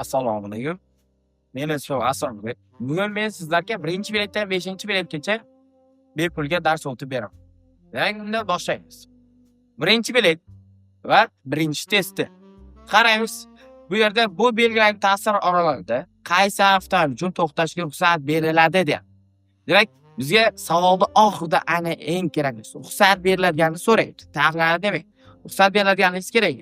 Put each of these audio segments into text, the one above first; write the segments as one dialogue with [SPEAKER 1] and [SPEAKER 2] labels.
[SPEAKER 1] Assalomu alaykum. Meni ismim Aslonbek. Bugun men sizlarga 1-biletdan 5-biletgacha bepulga dars o'tib beraman. Demak, unda boshlaymiz. 1-bilet va 1-testi. Qaraymiz. Bu yerda bu belgilangan ta'sir oralig'ida qaysi avtomobil uchun to'xtashga ruxsat beriladi deyapti. Demak, bizga savolni oxirida aynan eng keraklisi ruxsat beriladiganini so'rayapti. Taqiqlanadi demak, ruxsat beriladiganligi kerak.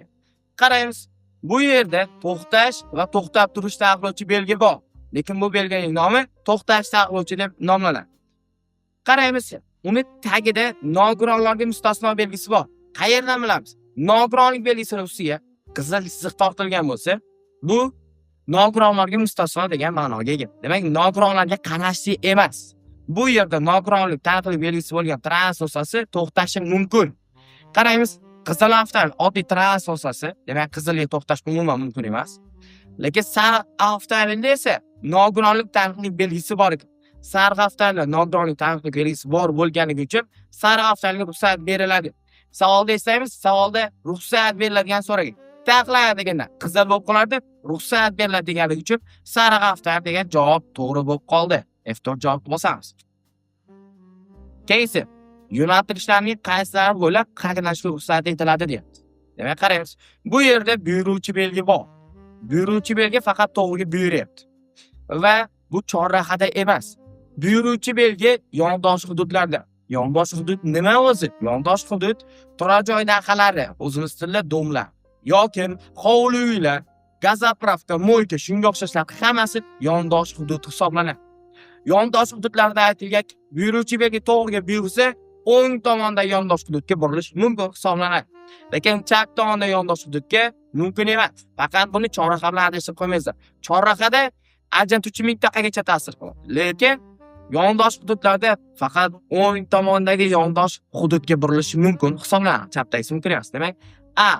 [SPEAKER 1] Qaraymiz. Bu yerda to'xtash va to'xtab turish taqiqlovchi belgi bor. Lekin bu belgining nomi to'xtash taqiqlovchi deb nomlanadi. Qaraymiz, uni tagida nogironlarga mustasno belgisi bor. Qayerdan bilamiz? Nogironlik belgisini ustiga qizil chiziq tortilgan bo'lsa, bu nogironlarga mustasno degan ma'noga ega. Demak, nogironlarga qarashli emas. Bu yerda nogironlik taqiqli belgisi bo'lgan transport vositasi to'xtashi mumkin. Qaraymiz, qizil avtomobil oddiy transport vositasi, demak qizilga to'xtash umuman mumkin emas. Lekin sariq avtomobilda esa nogironlik taqiqli belgisi bor ekan. Sariq avtomobilda nogironlik taqiqli belgisi bor bo'lganligi uchun sariq avtomobilga ruxsat beriladi. Savolda eslaymiz, savolda ruxsat beriladigan so'ragan. Taqiqlanadi deganda qizil bo'lib qolardi, ruxsat beriladi deganligi uchun sariq avtomobil degan javob to'g'ri bo'lib qoldi. F4 javob bosamiz. Keyingi yo'naltirishlarning qaysilari bo'ylab harakatlanishga ruxsat etiladi deyapti. Demak, qaraymiz. Bu yerda buyuruvchi belgi bor. Buyuruvchi belgi faqat to'g'riga buyuryapti. Va bu chorrahada emas. Buyuruvchi belgi yondosh hududlarda. Yondosh hudud nima o'zi? Yondosh hudud turar joy narxlari, o'zimiz tilda domlar yoki hovli uylar, gazapravka, moyka, shunga o'xshashlar hammasi yondosh hudud hisoblanadi. Yondosh hududlarda aytilgan buyuruvchi belgi to'g'riga buyursa, o'ng tomonda yondosh hududga burilish mumkin hisoblanadi. Lekin chap tomonda yondosh hududga mumkin emas. Faqat buni chorraha bilan adashtirib qo'ymaysizlar. Chorrahada ajratuvchi mintaqagacha ta'sir qiladi. Lekin yondosh hududlarda faqat o'ng tomondagi yondosh hududga burilishi mumkin hisoblanadi. Chapdagisi mumkin emas. Demak, A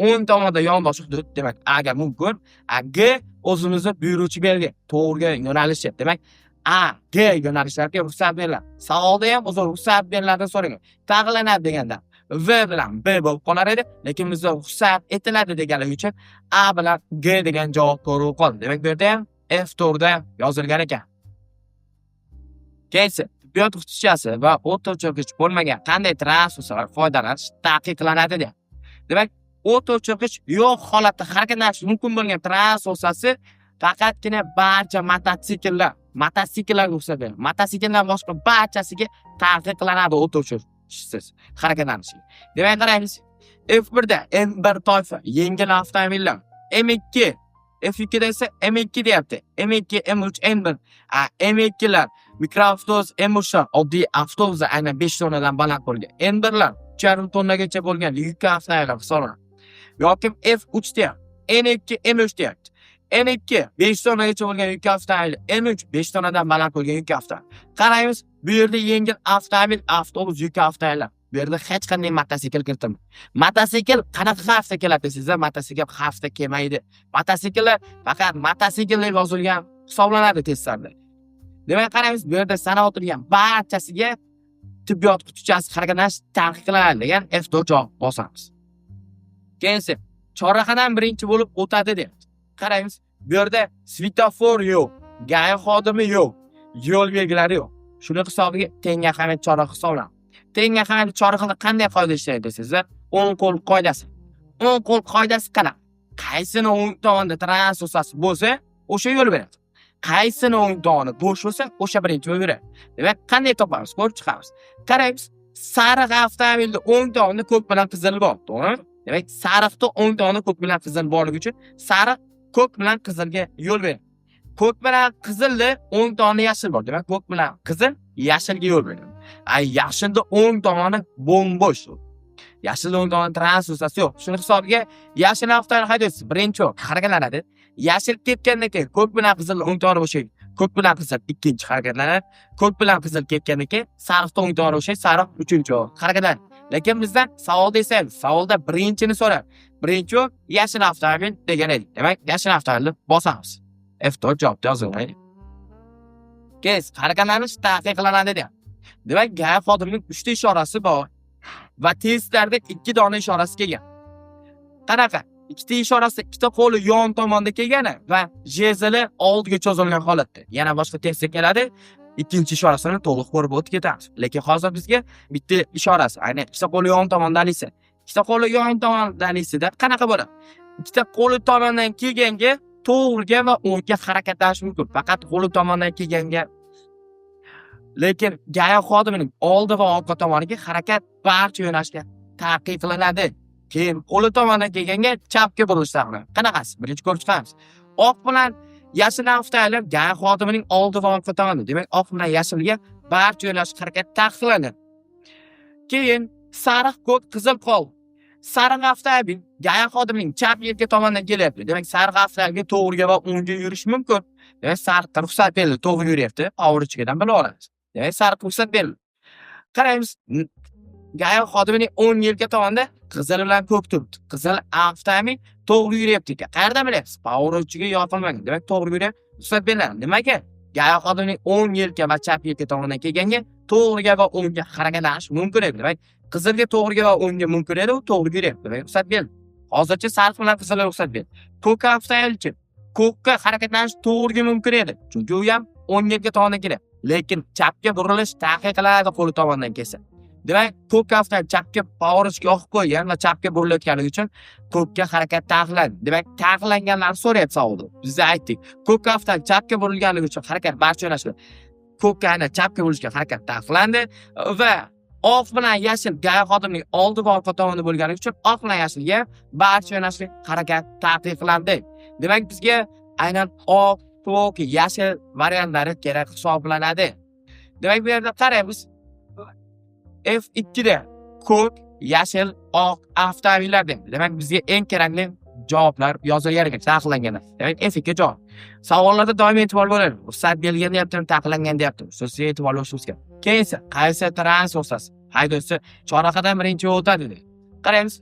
[SPEAKER 1] o'ng tomonda yondosh hudud, demak A ga mumkin. A G o'zimizni buyuruvchi belgi, to'g'riga yo'nalishi. Demak, A, G yo'nalishlariga ruxsat beriladi. Savolda ham o'zi ruxsat beriladi so'ragan. Taqiqlanadi deganda V bilan B bo'lib qolar edi, lekin bizda ruxsat etiladi deganligi uchun A bilan G degan javob to'g'ri bo'lib qoldi. Demak, bu yerda ham F4 da yozilgan ekan. Keyingi tibbiyot qutichasi va o't o'chirgich bo'lmagan qanday transport vositalaridan foydalanish taqiqlanadi deyapti. Demak, o't o'chirgich yo'q holatda harakatlanish mumkin bo'lgan transport vositasi faqatgina barcha mototsikllar, mototsikllarga ruxsat beriladi. Mototsikldan boshqa barchasiga taqiqlanadi o't o'chirgichsiz harakatlanishi. Demak, qaraymiz. F1 da M1 toifa yengil avtomobillar, M2, F2 da esa M2 deyapti. M2, M3, M1. A M2lar mikroavtobus, M3lar oddiy avtobuslar aynan 5 tonnadan baland bo'lgan. M1lar 3,5 tonnagacha bo'lgan yuk avtomobillar hisoblanadi. Yoki F3 deyapti. N2, M3 deyapti. N2 5 tonnagacha bo'lgan yuk avtomobil, M3 5 tonnadan baland bo'lgan yuk avtomobil. Qaraymiz, bu yerda yengil avtomobil, avtobus, yuk avtomobillar. Bu yerda hech qanday mototsikl kiritilmaydi. Mototsikl qanaqa xavfda keladi desangizlar, mototsikl xavfda kelmaydi. Mototsikllar faqat mototsikl deb yozilgan hisoblanadi testlarda. Demak, qaraymiz, bu yerda sanab o'tilgan barchasiga tibbiyot qutichasi harakatlanish taqiqlanadi degan F4 javob bosamiz. Keyingi chorrahadan birinchi bo'lib o'tadi deyapti. Qaraymiz, bu yerda svetofor yo'q, GAI xodimi yo'q, yo'l belgilari yo'q. Shuni hisobiga teng ahamiyat chorraha hisoblanadi. Teng ahamiyatli chorrahada qanday qoida ishlaydi desangizlar, o'ng qo'l qoidasi. O'ng qo'l qoidasi qanaqa? Qaysini o'ng tomonda transport vositasi bo'lsa, o'sha yo'l beradi. Qaysini o'ng tomoni bo'sh bo'lsa, o'sha birinchi yo'l beradi. Demak, qanday topamiz? Ko'rib chiqamiz. Qaraymiz, sariq avtomobilda o'ng tomonda ko'k bilan qizil bor, to'g'rimi? Demak, sariqda o'ng tomonda ko'k bilan qizil borligi uchun sariq ko'k bilan qizilga yo'l beradi. Ko'k bilan qizilni o'ng tomonda yashil bor. Demak, ko'k bilan qizil yashilga yo'l beradi. Ay, yashilda o'ng tomoni bo'm-bo'sh. Yashilda o'ng tomoni transport vositasi yo'q. Shuni hisobiga yashil avtomobil haydaysiz, birinchi harakatlanadi. Yashil ketgandan keyin ko'k bilan qizil o'ng tomoni bo'shaydi. Ko'k bilan qizil ikkinchi harakatlanadi. Ko'k bilan qizil ketgandan keyin sariqda o'ng tomoni bo'shaydi, sariq uchinchi harakatlanadi. Lekin bizdan savolda esa savolda birinchini so'radi. Birinchi yashil avtomobil degan edik. Demak, yashil avtomobilni bosamiz. F4 javobda yozilgan. Keyin harakatlanish taqiqlanadi deyapti. Demak, GAI xodimining 3 ta ishorasi bor va testlarda 2 dona ishorasi kelgan. Qanaqa? Ikkita ishorasi ikkita qo'li yon tomonda kelgani va jezli oldiga cho'zilgan holatda. Yana boshqa testga keladi. Ikkinchi ishorasini to'liq ko'rib o'tib ketamiz. Lekin hozir bizga bitta ishorasi, aynan ikkita qo'li yon tomondalisi. Ikkita qo'li yon tomondalisida qanaqa bo'ladi? Ikkita qo'li tomondan kelganga to'g'riga va o'ngga harakatlanish mumkin. Faqat qo'li tomondan kelganga. Lekin GAI xodimining oldi va orqa tomoniga harakat barcha yo'nalishga taqiqlanadi. Keyin qo'li tomondan kelganga chapga burilish taqiqlanadi. Qanaqasi? Birinchi ko'rib chiqamiz. Oq bilan yashil avtomobil GAI xodimining oldi va orqa tomonida. Demak, oq bilan yashilga barcha yo'nalish harakat taqiqlanadi. Keyin sariq, ko'k, qizil qol. Sariq avtomobil GAI xodimining chap yelka tomonidan kelyapti. Demak, sariq avtomobilga to'g'riga va o'ngga yurish mumkin. Demak, sariqqa ruxsat berildi, to'g'ri yuryapti. Ovurchigadan bila olamiz. Demak, sariq ruxsat berildi. Qaraymiz, GAI xodimining o'ng yelka tomonida qizil bilan ko'k turibdi. Qizil avtomobil to'g'ri yuryapti ekan. Qayerdan bilyapsiz? Поворотчик i yoqilmagan. Demak, to'g'ri yuryapti. Ruxsat beriladi. Nimaga? GAI xodimining o'ng yelka va chap yelka tomonidan kelganga to'g'riga va o'ngga harakatlanish mumkin edi. Demak, qizilga to'g'riga va o'ngga mumkin edi, u to'g'ri yuryapti. Demak, ruxsat berildi. Hozircha sariq bilan qizilga ruxsat berildi. Ko'k avtomobilchi ko'kka harakatlanish to'g'riga mumkin edi. Chunki u ham o'ng yelka tomonidan kelyapti. Lekin chapga burilish taqiqlanadi qo'li tomondan kelsa. Demak, ko'k avtomobil chapga поворотчик yoqib qo'ygan va chapga burilayotganligi uchun ko'kka harakat taqiqlandi. Demak, taqiqlanganlarni so'rayapti savolda. Biz aytdik, ko'k avtomobil chapga burilganligi uchun harakat barcha yo'nalishda ko'kka aynan chapga burilishga harakat taqiqlandi va oq bilan yashil GAI xodimining oldi va orqa tomonida bo'lganligi uchun oq bilan yashilga barcha yo'nalishli harakat taqiqlandi. Demak, bizga aynan oq, ko'k, yashil variantlari kerak hisoblanadi. Demak, bu yerda qaraymiz. F2 da ko'k, yashil, oq avtomobillar deydi. Demak, bizga eng kerakli javoblar yozilgan ekan, taqiqlangan. Demak, F2 javob. Savollarda doim e'tibor bo'ling. Ruxsat berilgan deyaptimi, taqiqlangan deyaptimi? Siz e'tiborli bo'lishingiz kerak. Keyin esa qaysi transport vositasi haydovchisi chorrahadan birinchi o'tadi deydi. Qaraymiz.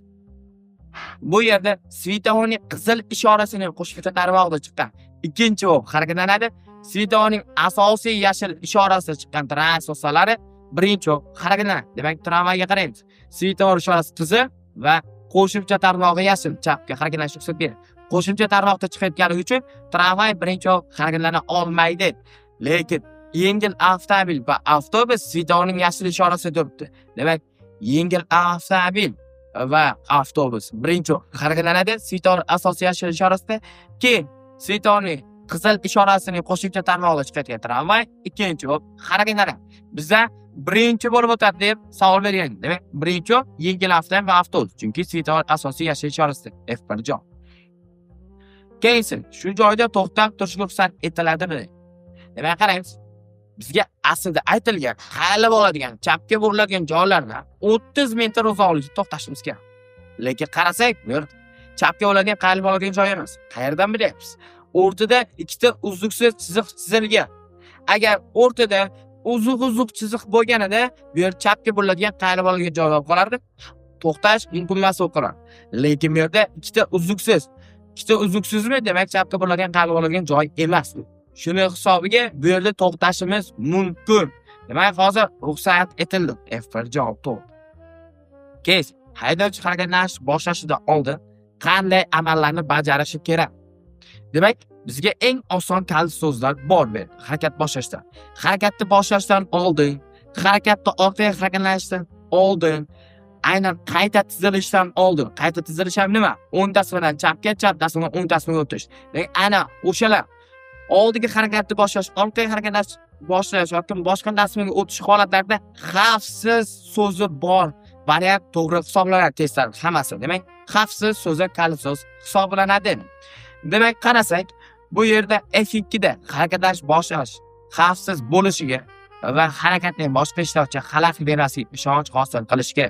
[SPEAKER 1] Bu yerda svetoforning qizil ishorasini qo'shimcha tarmog'ida chiqqan ikkinchi bo'lib harakatlanadi. Svetoforning asosiy yashil ishorasi chiqqan transport vositalari birinchi bo'lib harakatlanadi. Demak, tramvayga qaraymiz. Svetofor ishorasi qizil va qo'shimcha tarmog'i yashil, chapga harakatlanish ruxsat beradi. Qo'shimcha tarmoqda chiqayotganligi uchun tramvay birinchi bo'lib harakatlana olmaydi. Lekin yengil avtomobil va avtobus svetoforning yashil ishorasi turibdi. Demak, yengil avtomobil va avtobus birinchi harakatlanadi svetofor asosiy yashil ishorasida. Keyin svetoforning qizil ishorasining qo'shimcha tarmog'ida chiqayotgan tramvay ikkinchi bo'lib harakatlanadi. Bizda birinchi bo'lib o'tadi deb savol bergan. Demak, birinchi yengil avtomobil va avtobus, chunki svetofor asosiy yashil ishorasida. F1 javob. Keyinsi, shu joyda to'xtab turishga ruxsat etiladimi? Demak, qaraymiz. Bizga aslida aytilgan, qayrilib oladigan, chapga buriladigan joylardan 30 metr uzoqlikda to'xtashimiz kerak. Lekin qarasak, bu yer chapga oladigan, qayrilib oladigan joy emas. Qayerdan bilyapmiz? O'rtada ikkita uzluksiz chiziq chizilgan. Agar o'rtada uzuq-uzuq chiziq bo'lganida, bu yer chapga buriladigan, qayrilib oladigan joy bo'lib qolardi. To'xtash mumkin emas bo'lib qolardi. Lekin bu yerda ikkita uzluksiz, ikkita uzluksizmi, demak chapga buriladigan, qayrilib oladigan joy emas bu. Shuni hisobiga bu yerda to'xtashimiz mumkin. Demak, hozir ruxsat etildi. F1 javob to'g'ri. Keyin haydovchi harakatlanish boshlashidan oldin qanday amallarni bajarishi kerak? Demak, bizga eng oson kalit so'zlar bor bu yerda, harakat boshlashdan. Harakatni boshlashdan oldin, harakatni orqaga harakatlanishdan oldin, aynan qayta tizilishdan oldin. Qayta tizilish ham nima? O'ng tasmadan chapga, chap tasmadan o'ng tasmaga o'tish. Demak, ana o'shalar oldingi harakatni boshlash, orqaga harakatlash boshlash yoki boshqa tasmaga o'tish holatlarida xavfsiz so'zi bor variant to'g'ri hisoblanadi testlar hammasi. Demak, xavfsiz so'zi kalit so'z hisoblanadi. Demak, qarasak, bu yerda F2 da harakatlanish boshlash xavfsiz bo'lishiga va harakatning boshqa ishtirokchiga xalaqit bermasligiga ishonch hosil qilishga.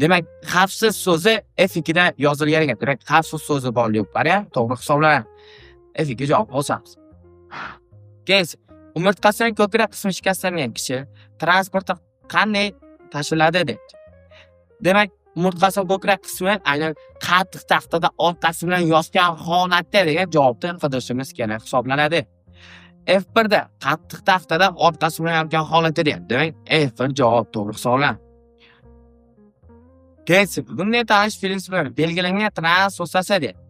[SPEAKER 1] Demak, xavfsiz so'zi F2 da yozilgan ekan. Demak, xavfsiz so'zi borli variant to'g'ri hisoblanadi. F2 javob olamiz. Keyin umurtqasining ko'krak qismi shikastlangan kishi transportda qanday tashiladi debdi. Demak, umurtqasi ko'krak qismi aynan qattiq taxtada orqasi bilan yotgan holatda degan javobni qidirishimiz kerak hisoblanadi. F1 da qattiq taxtada orqasi bilan yotgan holatda deyapti. Demak, F1 javob to'g'ri hisoblanadi. Keyin bunday tanish prinsiplar belgilangan transport vositasi deyapti.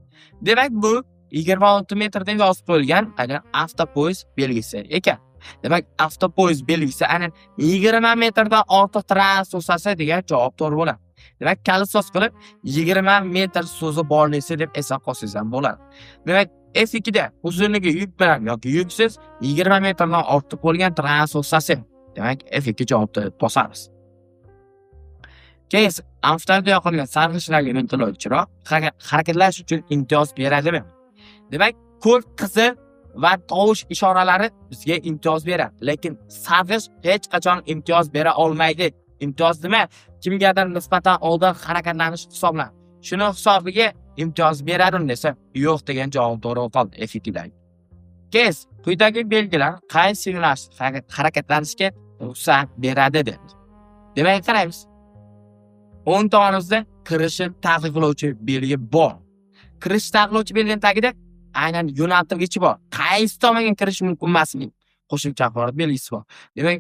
[SPEAKER 1] Demak, bu 26 metr deb yozib qo'yilgan aynan avtopoyezd belgisi ekan. Demak, avtopoyezd belgisi aynan 20 metrdan ortiq transport vositasi degan javob to'g'ri bo'ladi. Demak, kalit so'z qilib 20 metr so'zi borlisi deb eslab qolsangiz ham bo'ladi. Demak, F2 da uzunligi yuk bilan yoki yuksiz 20 metrdan ortiq bo'lgan transport vositasi. Demak, F2 javobni bosamiz. Keyin avtomobilda yoqilgan sarg'ish rangli yo'naltiruvchi chiroq harakatlash uchun imtiyoz beradimi? Demak, ko'k, qizil va tovush ishoralari bizga imtiyoz beradi, lekin sarg'ish hech qachon imtiyoz bera olmaydi. Imtiyoz nima? Kimgadir nisbatan oldin harakatlanish hisoblanadi. Shuni hisobiga imtiyoz beradim desa, yo'q degan javob to'g'ri qoldi F2dagi. Keyin quyidagi belgilar qaysi yo'nalish harakatlanishga ruxsat beradi dedi. Demak, qaraymiz. O'ng tomonimizda kirishni taqiqlovchi belgi bor. Kirish taqiqlovchi belgining tagida aynan yo'naltirgichi bor. Qaysi tomonga kirish mumkin emasligi qo'shimcha axborot belgisi bor. Demak,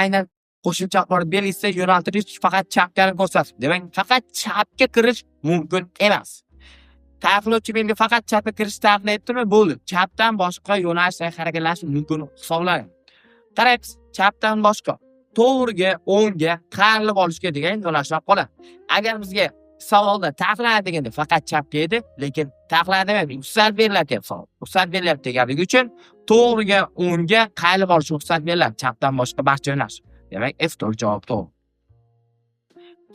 [SPEAKER 1] aynan qo'shimcha axborot belgisi yo'naltirgich faqat chapgani ko'rsatadi. Demak, faqat chapga kirish mumkin emas. Taqiqlovchi belgi faqat chapga kirish taqiqlayaptimi? Bo'ldi. Chapdan boshqa yo'nalishda harakatlanish mumkin hisoblanadi. Qaraymiz, chapdan boshqa to'g'riga, o'ngga qayrilib olishga degan yo'nalishlar qoladi. Agar bizga savolda taqiqlanadi deganda faqat chapga edi, lekin taqiqlanadi demaydi, ruxsat berilyapti savol. Ruxsat berilyapti deganligi uchun to'g'riga, o'ngga qayrilib olish ruxsat beriladi, chapdan boshqa barcha yo'nalish. Demak, F4 javob to'g'ri.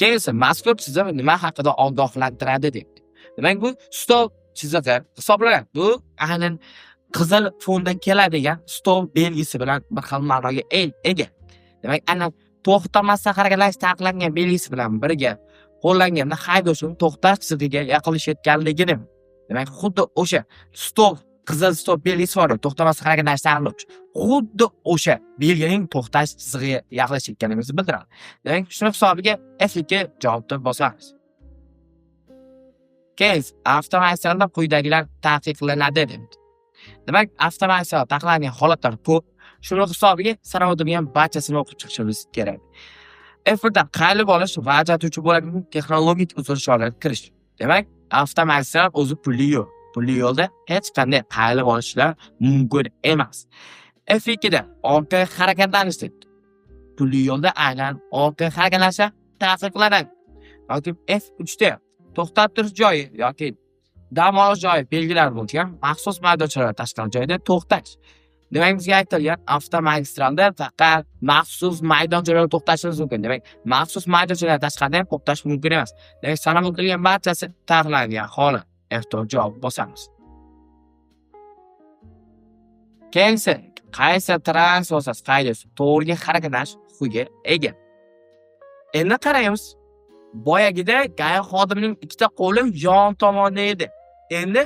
[SPEAKER 1] Keyingi mazkur chiziq nima haqida ogohlantiradi debdi. Demak, bu stol chizig'i hisoblanadi. Bu aynan qizil fondan keladigan stol belgisi bilan bir xil ma'noga ega. Demak, aynan to'xtamasdan harakatlanish taqiqlangan belgisi bilan birga qo'llanganda haydovchining to'xtash chizig'iga yaqinlashayotganligini, demak, xuddi o'sha stol, qizil stol belgisi bor, to'xtamasdan harakatlanish taqiqlovchi, xuddi o'sha belgining to'xtash chizig'iga yaqinlashayotganimizni bildiradi. Demak, shuni hisobiga F2 javobni bosamiz. Keyin avtomagistralda quyidagilar taqiqlanadi debdi. Demak, avtomagistral taqiqlangan holatlar ko'p. Shuni hisobiga sanab o'tilgan barchasini o'qib chiqishimiz kerak. F1da qayrilib olish va ajratuvchi bo'ladigan texnologik uzilishlarga kirish. Demak, avtomagistral o'zi pulli yo'l. Pulli yo'lda hech qanday qayrilib olishlar mumkin emas. F2da orqaga harakatlanish debdi. Pulli yo'lda aynan orqaga harakatlanish taqiqlanadi. Yoki F3da to'xtab turish joyi yoki dam olish joyi belgilari bo'lgan maxsus maydonchalar tashkil joyida to'xtash. Demak, bizga aytilgan avtomagistralda faqat maxsus maydonchalarda to'xtashimiz mumkin. Demak, maxsus maydonchalardan tashqarida ham to'xtash mumkin emas. Demak, sanab o'tilgan barchasi taqiqlangan holat. F4 javob bosamiz. Keyingi qaysi transport vositasi haydovchisi to'g'riga harakatlanish huquqiga ega? Endi qaraymiz. Boyagida GAI xodimining ikkita qo'li yon tomonda edi. Endi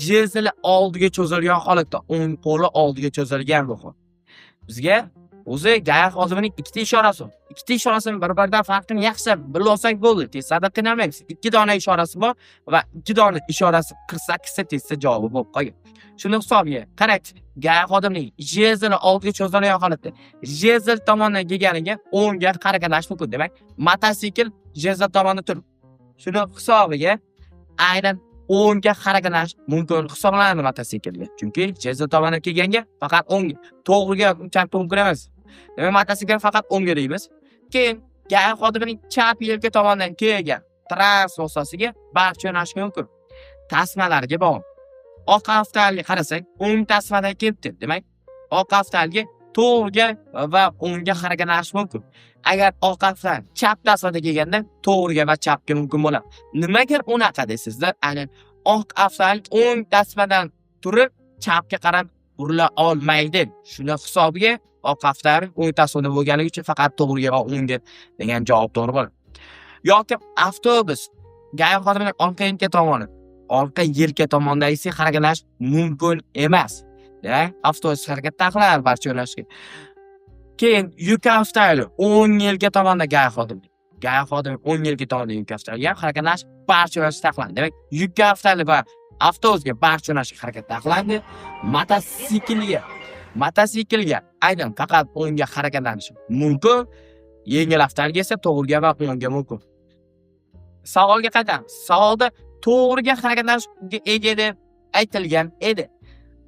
[SPEAKER 1] jezili oldiga cho'zilgan holatda, o'ng qo'li oldiga cho'zilgan bu hol. Bizga o'zi GAI xodimining ikkita ishorasi bor. Ikkita ishorasini bir-biridan farqini yaxshi bilib olsak bo'ldi. Testda qiynalmaymiz. Ikki dona ishorasi bor va ikki dona ishorasi 48 ta testda javobi bo'lib qolgan. Shuni hisobiga qarang, GAI xodimining jezili oldiga cho'zilgan holatda jezil tomondan kelganiga o'ngga harakatlanish mumkin. Demak, mototsikl jezil tomonda turib, shuni hisobiga aynan o'ngga harakatlanish mumkin hisoblanadi mototsiklga. Chunki jezil tomondan kelganga faqat o'ngga, to'g'riga chapga mumkin emas. Demak, mototsikl faqat o'ngga deymiz. Keyin GAI xodimining chap yelka tomondan kelgan transport vositasiga barcha yo'nalish mumkin. Tasmalarga bog'liq. Oq avtomobilga qarasak, o'ng tasmadan kelibdi. Demak, oq avtomobilga to'g'riga va o'ngga harakatlanish mumkin. Agar oq avtomobil chap tasmada kelganda to'g'riga va chapga mumkin bo'ladi. Nimaga unaqa desizlar? Aynan oq avtomobil o'ng tasmadan turib chapga qarab burila olmaydi. Shuni hisobiga oq avtomobil o'ng tasmada bo'lganligi uchun faqat to'g'riga va o'ngga degan javob to'g'ri bo'ladi. Yoki avtobus GAI xodimining orqa yelka tomoni, orqa yelka tomondagisi harakatlanish mumkin emas. Demak, avtobus harakat taqiqlanadi barcha yo'nalishga. Keyin yuk avtomobili o'ng yelka tomonda GAI xodimi. GAI xodimi o'ng yelka tomonda yuk avtomobiliga harakatlanish barcha yo'nalishga taqiqlanadi. Demak, yuk avtomobili va avtobusga barcha yo'nalishga harakat taqiqlandi. Mototsiklga aynan faqat o'ngga harakatlanish mumkin. Yengil avtomobilga esa to'g'riga va o'ngga mumkin. Savolga qaytamiz. Savolda To'g'riga harakatlanish huquqiga ega deb aytilgan edi.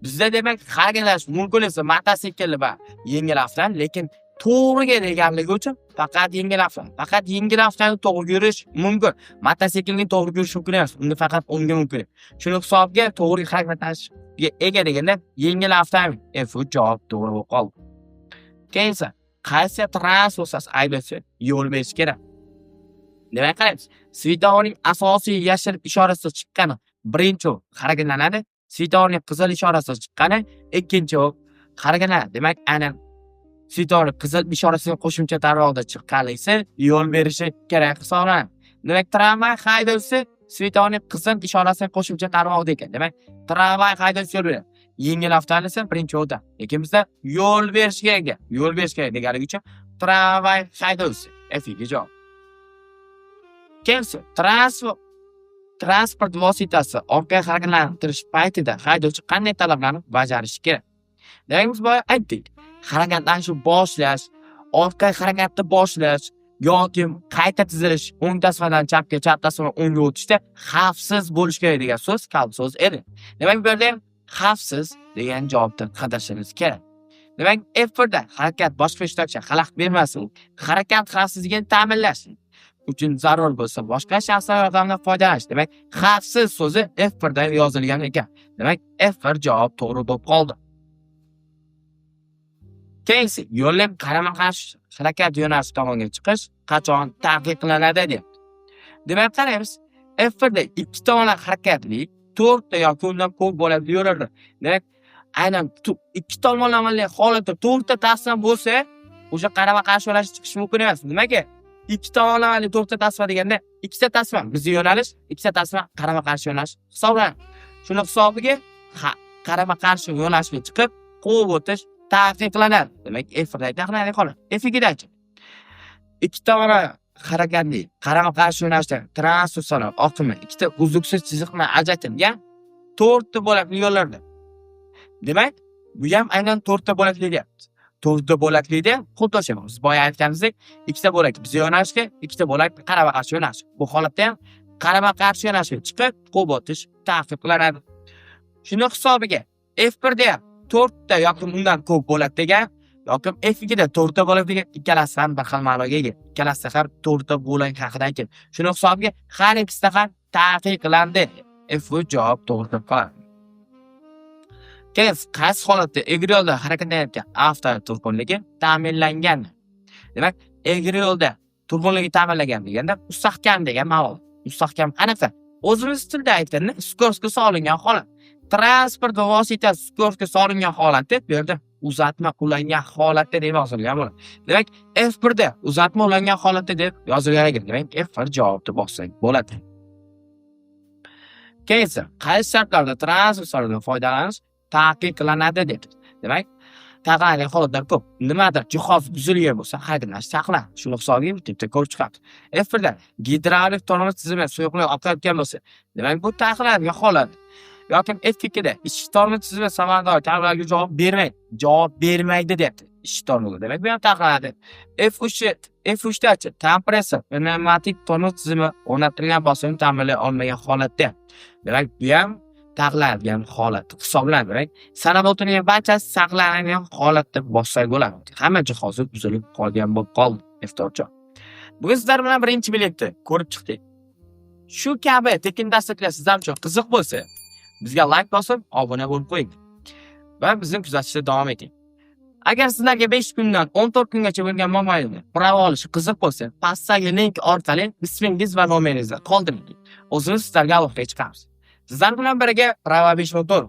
[SPEAKER 1] Bizda demak harakatlanish mumkin esa mototsikl va yengil avtomobil, lekin to'g'riga deganligi uchun faqat yengil avtomobil. Faqat yengil avtomobil to'g'ri yurish mumkin. Mototsiklning to'g'ri yurish mumkin emas, unda faqat o'ngga mumkin. Shuni hisobiga to'g'ri harakatlanishga ega deganda yengil avtomobil. F3 javob to'g'ri bo'lib qoldi. Keyin esa qaysi transport haydovchi yo'l berish kerak? Demak qaraymiz. Svetoforning asosiy yashil ishorasi chiqqani birinchi harakatlanadi. Svetoforning qizil ishorasi chiqqani ikkinchi harakatlanadi. Demak, aynan svetoforning qizil ishorasiga qo'shimcha tarmoqda chiqqanligi yo'l berishi kerak hisoblanadi. Demak, tramvay haydovchisi svetoforning qizil ishorasiga qo'shimcha tarmoqda ekan. Demak, tramvay haydovchisi yo'l beradi. Yengil avtomobil esa birinchi o'ta. Lekin bizda yo'l berish kerak, yo'l berish kerak deganligi uchun tramvay haydovchisi F2 javob. Keyingi transport vositasi orqaga harakatlantirish paytida haydovchi qanday talablarni bajarishi kerak? Demak, biz boya aytdik. Harakatlanishni boshlash, orqaga harakatni boshlash yoki qayta tizilish, o'ng tasmadan chapga, chap tasmadan o'ngga o'tishda xavfsiz bo'lish kerak degan so'z kalit so'z edi. Demak, bu yerda ham xavfsiz degan javobni qidirishimiz kerak. Demak, F1 da harakat boshqa ishtirokchiga xalaqit bermasin, harakat xavfsizligini ta'minlash uchun zarur bo'lsa boshqa shaxslar yordamidan foydalanish. Demak, xavfsiz so'zi F1 da yozilgan ekan. Demak, F1 javob to'g'ri bo'lib qoldi. Keyingi yo'lning qarama-qarshi harakat yo'nalishi tomonga chiqish qachon taqiqlanadi deyapti. Demak, qaraymiz. F1 da ikki tomonlama harakatli 4 ta yoki undan ko'p bo'ladi yo'llar. Demak, aynan ikki tomonlamali holatda 4 ta tasma bo'lsa, o'sha qarama-qarshi yo'nalishga chiqish mumkin emas. Nimaga? Ikki tomonlamali 4 ta tasma deganda ikkita tasma bizning yo'nalish, ikkita tasma qarama-qarshi yo'nalish hisoblanadi. Shuni hisobiga qarama-qarshi yo'nalishga chiqib, quvib o'tish taqiqlanadi. Demak, F1 da taqiqlanadi holat. F2 dachi ikki tomonlama harakatli qarama-qarshi yo'nalishda transport oqimi ikkita uzluksiz chiziq bilan ajratilgan 4 ta bo'lakli yo'llarda. Demak, bu ham aynan 4 ta bo'lakli deyapti. 4 ta bo'lakli xuddi o'sha biz boya aytganimizdek ikkita bo'lak biz yo'nalishga, ikkita bo'lak qarama-qarshi yo'nalish. Bu holatda ham qarama-qarshi yo'nalishga chiqib quvib o'tish taqiqlanadi. Shuni hisobiga F1 da ham 4 ta yoki undan ko'p bo'lak degan yoki F2 da 4 ta bo'lak degan ikkalasi ham bir xil ma'noga ega. Ikkalasi ham 4 ta bo'lak haqida aytgan. Shuni hisobiga har ikkisida ham taqiqlandi. F3 javob to'g'ri deb qoladi. Keyin qaysi holatda egri yo'lda harakatlanayotgan avtomobil turg'unligi ta'minlangan? Demak, egri yo'lda turg'unligi ta'minlangan deganda mustahkam degan ma'no. Mustahkam qanaqa? O'zimiz tilda aytganda skorstga solingan holat. Transport vositasi skorstga solingan holatda bu yerda uzatma ulangan holatda deb yozilgan bo'ladi. Demak, F1 da uzatma ulangan holatda deb yozilgan ekan. Demak, F1 javobni bossak bo'ladi. Keyingi qaysi shartlarda transport foydalanish taqiqlanadi deb. Demak, taqiqlanadigan holatlar ko'p. Nimadir jihoz buzilgan bo'lsa, harakatlanish taqiqlanadi. Shuni hisobiga bitta ko'rib chiqamiz. F1 da gidravlik tormoz tizimi suyuqlik oqayotgan bo'lsa, demak bu taqiqlanadigan holat. Yoki F2 da ichki tormoz tizimi samarador talablarga javob bermaydi. Javob bermaydi deyapti. Ichki tormoz. Demak, bu ham taqiqlanadi. F3 dachi kompressor pnevmatik tormoz tizimi o'rnatilgan bosimni ta'minlay olmagan holatda. Demak, bu ham taqiqlanadigan holat hisoblanadi. Demak, sanab o'tilgan barchasi saqlanadigan holatda bossak bo'ladi. Hamma jihozi buzilib qolgan bo'lib qoldi. F4. Bugun sizlar bilan birinchi biletni ko'rib chiqdik. Shu kabi tekin darsliklar sizlar uchun qiziq bo'lsa, bizga like bosib, obuna bo'lib qo'ying va bizni kuzatishda davom eting. Agar sizlarga 5 kundan 14 kungacha bo'lgan mobaynida prava olish qiziq bo'lsa, pastdagi link orqali ismingiz va nomeringizni qoldiring. O'zimiz sizlarga aloqaga chiqamiz. Sizlar bilan birga Prava 5 motor.